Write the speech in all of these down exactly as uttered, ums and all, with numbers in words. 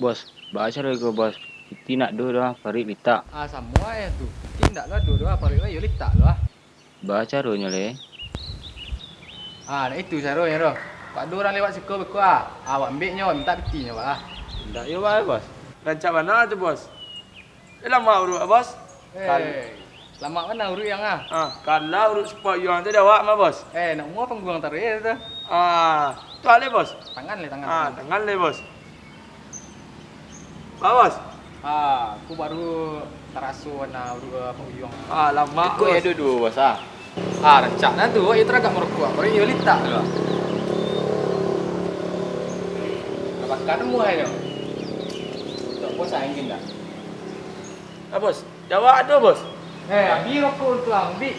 Bos, baa caro ko, Bos? Piti ndak ado doh, paruik litak. Ah, samo e tu. Piti ndak lo ado doh, paruik lo yo litak lo ah. Baa caronyo lai? Ah, ndak itu caronyo doh. Kok ado urang lewat siko beko ah, awak ambeknyo, mintak pitinyo, Pak ah. Ndak yo bae, Bos. Rancak bana tu, Bos. Eh, lamak uruik, Bos. Kal- Eh, lamak bana uruik ang ah. Ah, kalah uruik supak yuang tu di awak mah, Bos. Eh, nak mua pangguang taruih tu. Ah, tu alai, Bos. Tangan lai, tangan, Ah, tangan. Tangan lai, Bos. Ba, Bos? Ah, aku baru taraso bana uruik, ah, pangguang. Ah, lamak, Bos. Ikut ya duo-duo, Bos ah. Ah, rancak nah tu, yo taragak marokok, baru yo litak tu. Kabakar muahnyo. Untuak Bos ah, engin dah. Ah, Bos. Jawab ado, Bos. Eh, abih rokok untuak ang, Bik.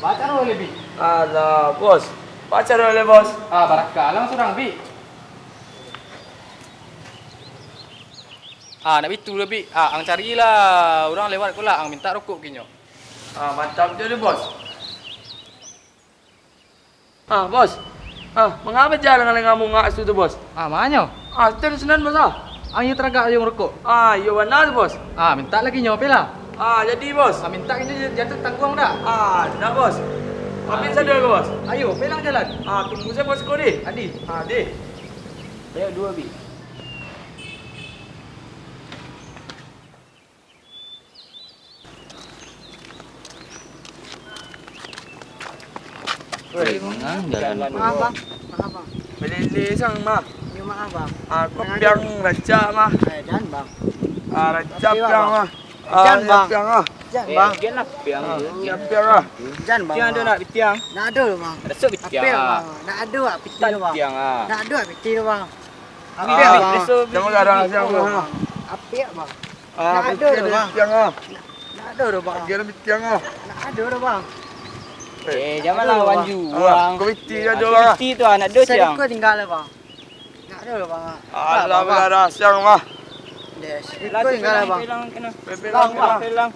Baa caro lai, Bik? Alah, Bos. Baa caro lai, Bos? Ah, baraka lang surang, Bik. Ah, nak bitu lah, Bik. Ah, ang carilah urang lewat ko lah, ang mintak rokok kinyo. Ah, mantap jo tu, Bos. Ah, Bos. Ah, manga baja dengan lengah mungak situ tu, Bos? Ah, manyo? Ah, situ sinan, Bos, ah. Ang iyo taragak iyo marokok. Ah, iyo bana tu, Bos. Ah, mintak lah kinyo, pai lah. Ah, jadi, Bos. Ah, mintak kinyo jan, jan tangguang dah. Ah, ndak, Bos. Ambiak sajo ko, Bos. Ayo, pai lah jalan. Ah, tunggu sajo, Bos, ko deh. Adi. Ah, deh. Ayo, duo, Bi. Oi, mangang jalan. Maaf, Bang. Maaf, Bang. Balele sang, mah. Yo, maaf, Bang. Ah, ko piang rancak, mah. Eh, jan, Bang. Ah, rancak piang, mah. Ah, jan, Bang. Piang, ah. Jan, Bang. Jan lah piang tu. Jan, piang, ah. Jan, Bang. Piang tu nak pitiang? Nak ado, Bang. Rasuk pitiang, ah. Nak ado, ah, piti tu, Bang. Pitiang, ah. Nak ado, ah, piti tu, Bang. Ambiak, Bang. Jangan garang siang, Bang. Ambiak, Bang. Ah, nak ado doh, Bang. Nak ado doh, Bang. Nak ado doh, Bang. Eh, jangan lawan juo, Bang. Ko piti ado, Bang. Piti tu, ah, nak ado siang. Siko tingga lah, Bang. Nak ado doh, Bang. Alah, Bang. Bang. Iko tingga lah, Bang. Pelang, pelang. Bang, Bang. Pelang.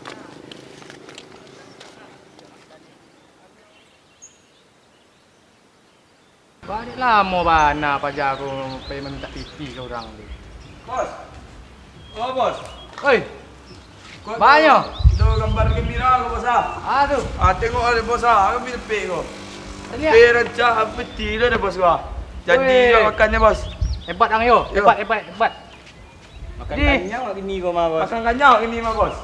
Baliak lamo bana paja ko pai mamintak piti ka urang tu. Bos. Oh, Bos. Oi. Banyo. Ado gambar gambira ko, Bos, ah. Ah, tu. Ah, tengok alai, Bos, ah. Kami dapek ko. Taliak. Dapek rancak piti tu deh, Bos, ko. Jadi, weh, makannyo, Bos. Hebat ang yo. Yo. Hebat, hebat, hebat. Makan kanyang awak kini ko mah, Bos. Makan kanyang awak kini mah, Bos.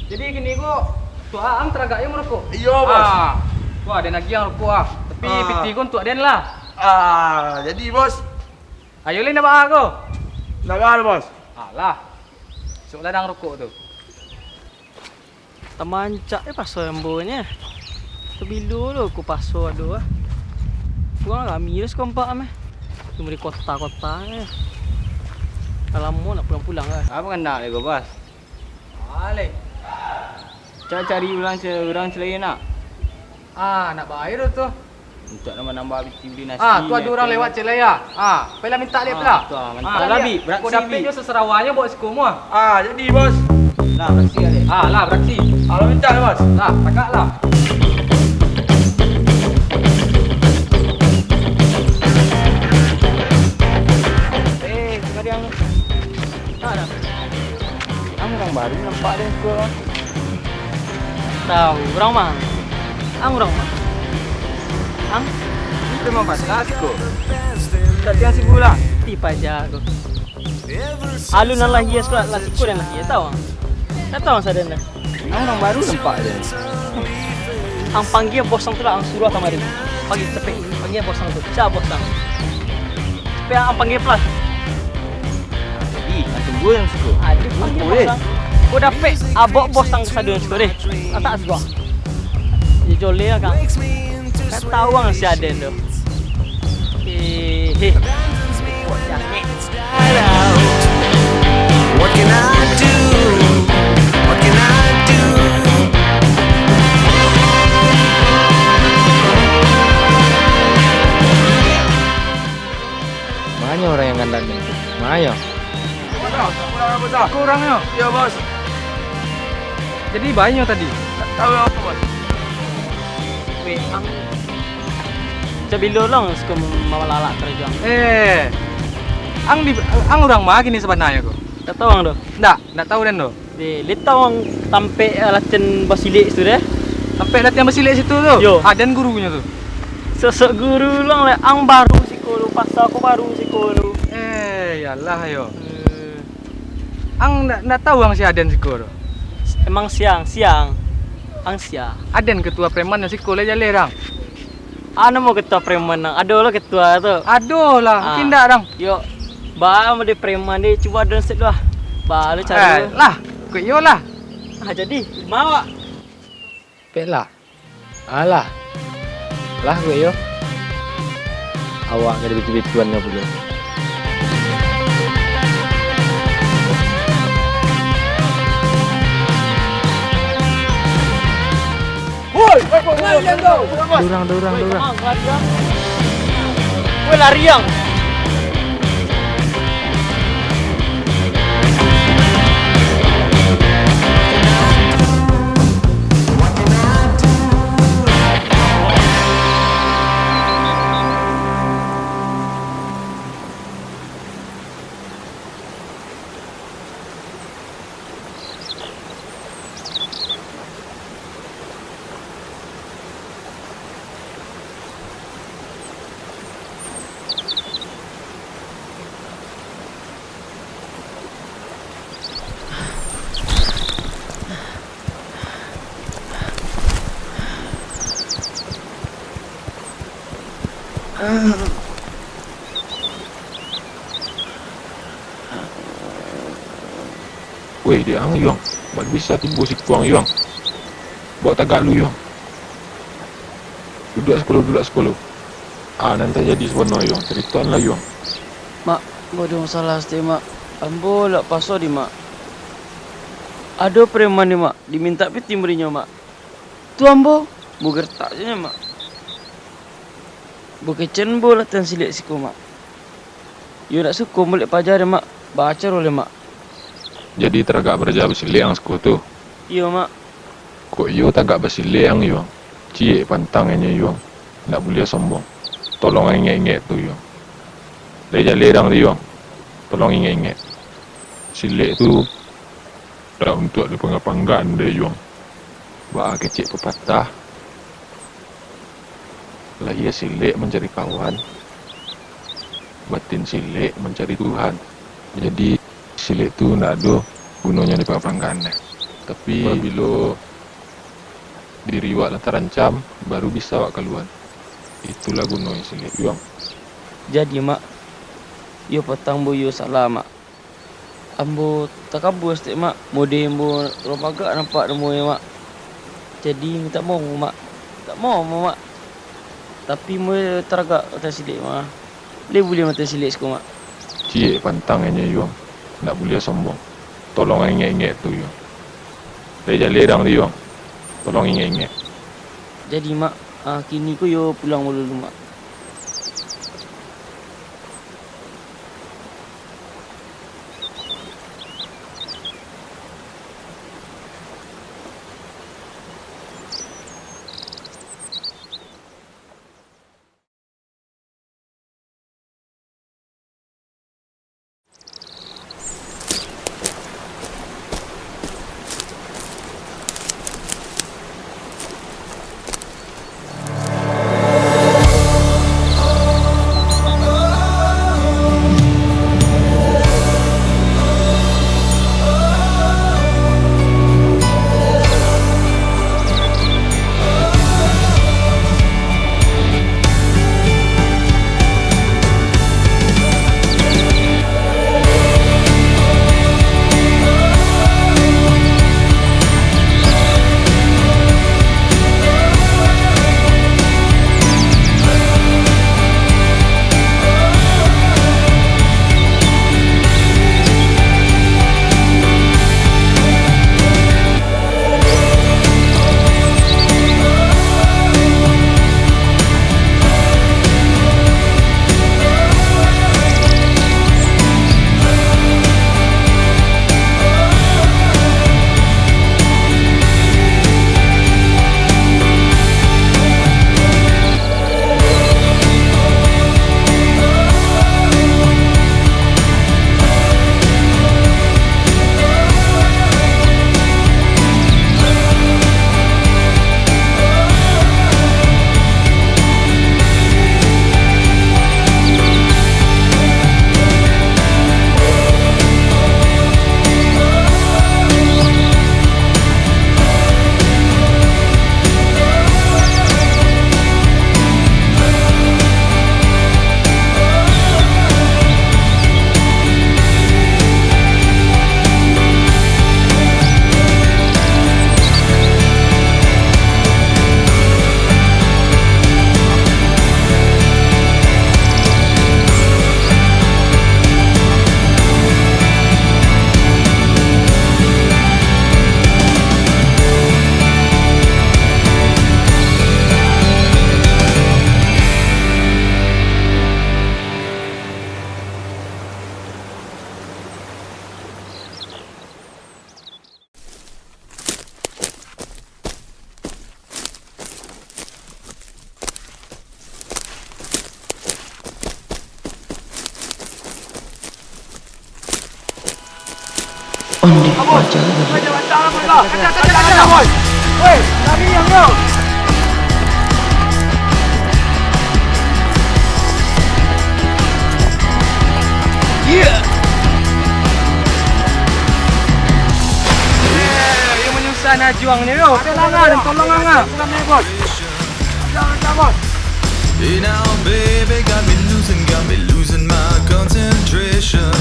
Jadi kini ko, untuak ang taragak yo marokok? Iyo, Bos. Ah, ko aden agiah rokok ah. Tapi piti ko untuak den lah. Ah, jadi, Bos. Ayo lai, nak baa ko? Nak baa, Bos? Alah. Sok ladang rokok tu. Tamancak e paso ambo nyo. Sabilo lo ko paso ado ah. Pulang kami lo sakompak meh. Cuma di kota-kota e. Lah lamo nak pulang-pulang ah. Apo kandak lai ko, Bos? Aleh. Cak cari urang ce-, urang ciek lai nak. Ah, nak bae tu. Untuak nambah-nambah piti bali nasi. Ah, tu ado urang lewat ciek lai ah. Ah, pailah mintak liak lah. Tu ah, mintak lah, Bi. Baraksi, Bi. Ko dapek jo sasarawanyo bawa siko muah. Ah, jadi, Bos. Lah, baraksi lah, Bi. Ah, lah, baraksi. Alah, mintak lah, Bos. Lah, tagak lah. Eh, kadiang. Tak ada. Ang urang baru nampak deh ko. Tahu, urang ma? Ang urang ma? Ang? Itu memang pantas ko. Tapi ang sibuk lah. Ti paja ko. Alun nan lahia siko lah, lah siko den lahia, tahu ang? Ndak tahu ang sadonyo. Ang urang baru nampak deh. Ang panggia bos ang tu lah, ang suruah kamari. Pagi, capek, panggia bos ang tu. Sia bos ang? Capek ang panggia plus. Ih, ang tunggu nan siko. Aduh, panggia bos ang. Ko dapek abok bos ang tu sadonyo siko deh. Latak siko. Di joleh ang. Kan tahu ang si aden tu. Hehe. What can I do? What can I do? Manyo urang nan ngandang tu? Manyo? Kurang, Bos. Kurangnyo? Iyo, Bos. Jadi, banyo tadi? Tak tahu apo, Bos. Weh, ang Sabilo lo ang siko malalak karajo ang? Eh, Ang di, ang urang ma kini sabananyo ko? Ndak tahu ang tu. Ndak, ndak tahu den tu. Di, di tahu ang tampek, eh, latihan basilek situ deh. Tampek latihan basilek situ tu? Yo. Aden gurunyo tu? Sosok guru lang leh, ang baru siko tu, pasa ko baru siko tu. Eh, iyolah yo. Hmm. Ang ndak, ndak tahu ang si aden siko tu? Emang siang, siang. Ang sia. Aden ketua preman nan siko lai jaleh dang. Anu mau ketua preman nang, ado lah ketua tu. Ado lah, ah. Mungkin ndak dang. Yo, ba mau di preman di, cubo ado sik lah. Ba lu cari. Eh, lah, kok iyo lah. Ah, jadi, mau. Pek lah. Alah. Lah kok iyo. Awak ka dibitu-bituan nyo pulo. Woi, woi, woi, woi, woi, woi, woi. Durang, durang, durang. Woi, lari ang. Weh, dek ang, Yuang. Baa bisa tibo siko ang, Yuang. Baok tagak lu, Yuang. Duduak siko lu, duduak siko lu. Ah, nan tajadi sabana, Yuang. Caritoan lah, Yuang. Mak, ambo ado masalah saketek, Mak. Ambo lak paso di, Mak. Ado preman di, Mak. Dimintak piti murinyo, Mak. Tu ambo, ambo geretak se nyo, Mak. Ambo kecekan ambo latihan silek siko, Mak. Iyo ndak suko ambo lek paja deh, Mak. Bacaro leh, Mak. Jadi taragak baraja basilek ang siko tu? Iyo, Mak. Kok iyo tagak basilek ang, Yuang? Ciek pantang inyo, Yuang. Ndak buliah sombong. Tolong ang ingek-ingek tu, Yuang. Lai jaleh dang tu, Yuang. Tolong ingek-ingek. Silek tu ndak untuak dipangga-panggaan deh, Yuang. Baa kecek papatah, lahia silek mancari kawan, batin silek mancari Tuhan. Jadi, silek tu ndak ado gunonyo dipangga-panggaan deh. Tapi, apabilo diri wak lah tarancam, baru bisa wak kalua. Itulah gunonyo silek, Yuang. Jadi, Mak, iyo patang ambo iyo salah, Mak. Ambo takabua saketek, Mak. Mode ambo urang pagak nampak namonyo, Mak. Jadi, mintak maaf, Mak. Mintak maaf, Mak. Tapi, ambo taragak latihan silek, Mak. Lai buliah latihan silek siko, Mak. Ciek pantang inyo, Yuang. Ndak buliah sombong. Tolong ingek-ingek tu, Yuang. Lai jaleh dang tu, Yuang. Tolong ingek-ingek. Jadi, Mak, ah, kini ko iyo pulang dulu, Mak. Yo, yo manyusah najuang ni, yo. Tolong, tolong, bos. Hey, now, baby, got me losing, got me losing my concentration.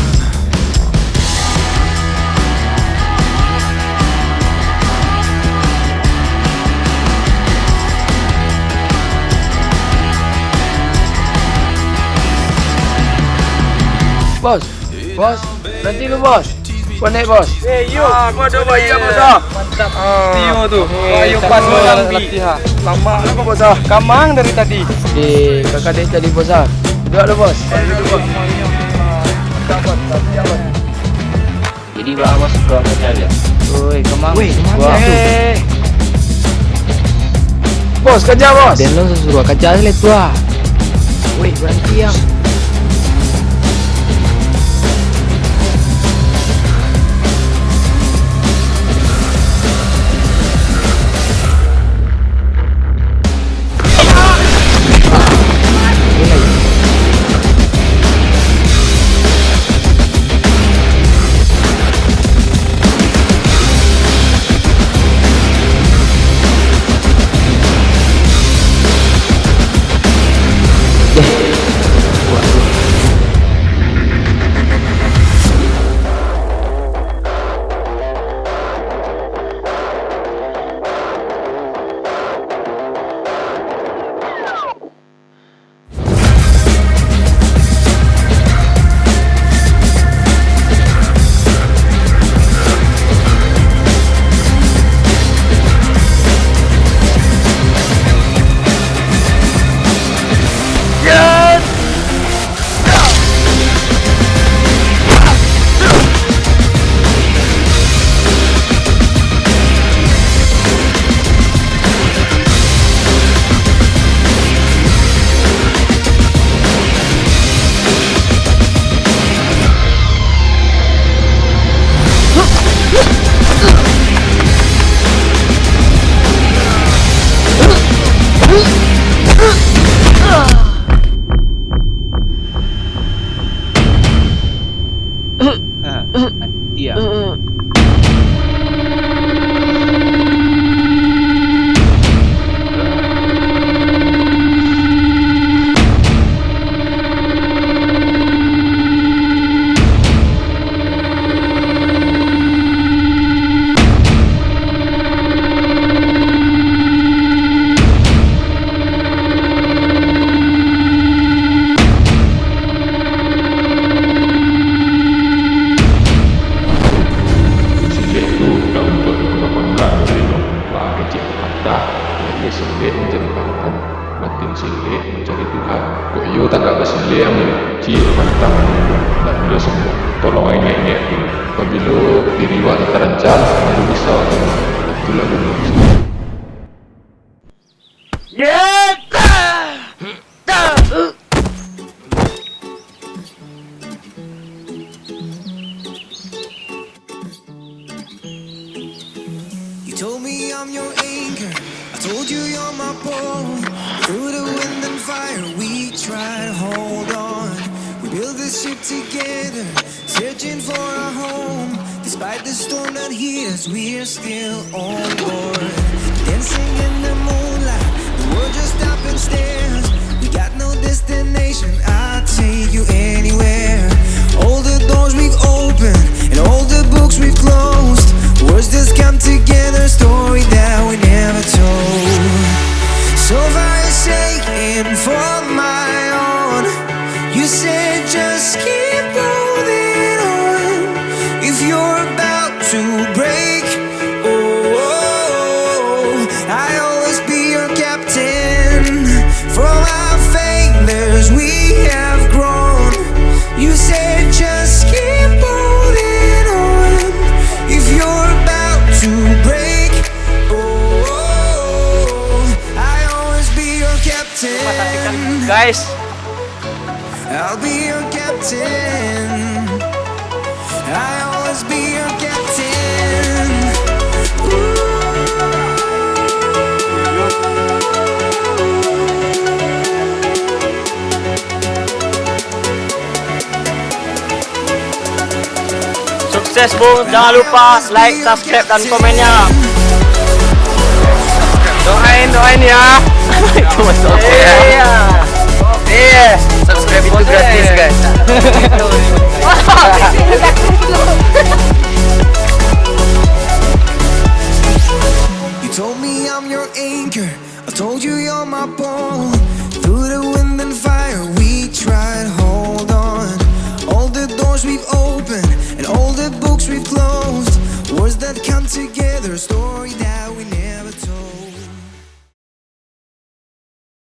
Bos, bos, baranti lu, bos. Konek, bos. Eh, iyo. Ah, gua ada bayar, bos, ah. Mantap. Ah. Iyo tu. Eh, ayo, pas latihan. Lama. Kenapa, bos, ah? Kamang dari tadi. Eh, kakak dari tadi, bos, ah. Duduk lu, bos. Ayo, duduk, bos. Mantap, bos. Siap, bos. Jadi, bos, bos, kaja dia. Oi, kamang. Weh, kamang. Wah. Eh. Bos, kaja, bos. Den lo suruah kaja sih tu, ah. Weh, baranti, ah. Ah, mati ah. Silek tu dak untuak digunokan urang, Lino. Baa kecek patah, iyo silek mancari pahala, batin silek mancari Tuhan. Kok iyo tagak basilek ang, ciek pantang ang, dak buliah sombong. Tolong ang ingek-ingek tu, pabilo diri wak lah tarancam, baru bisa tu, itulah dunia. You told me I'm your anchor. I told you you're my pole. Through the wind and fire, we try to hold on. We build this ship together, searching for our home. Despite the storm that hit us, we're still on board. Dancing in the moonlight, the world just stop and stares. We got no destination, I'll take you anywhere. All the doors we've opened and all the books we've closed. Words just come together, story that we never told. So far it's shaking for my own. You said just keep holding on. If you're about to break, oh, I always be your captain. From our failures we have grown. You said just keep holding on. If you're about to break, oh, I always be your captain. Guys, I'll be your captain. I always be your captain. Sukses, Bung. Jangan lupa like, subscribe, dan komennya. Doain, doain ya. Cuma doain. Iya. Iya. Subscribe itu gratis, guys. You told me I'm your anchor. I told you you're my pole. Through the wind and fire, we tried. Hold on. All the doors we've opened and all the books we've closed. Words that come together, stories.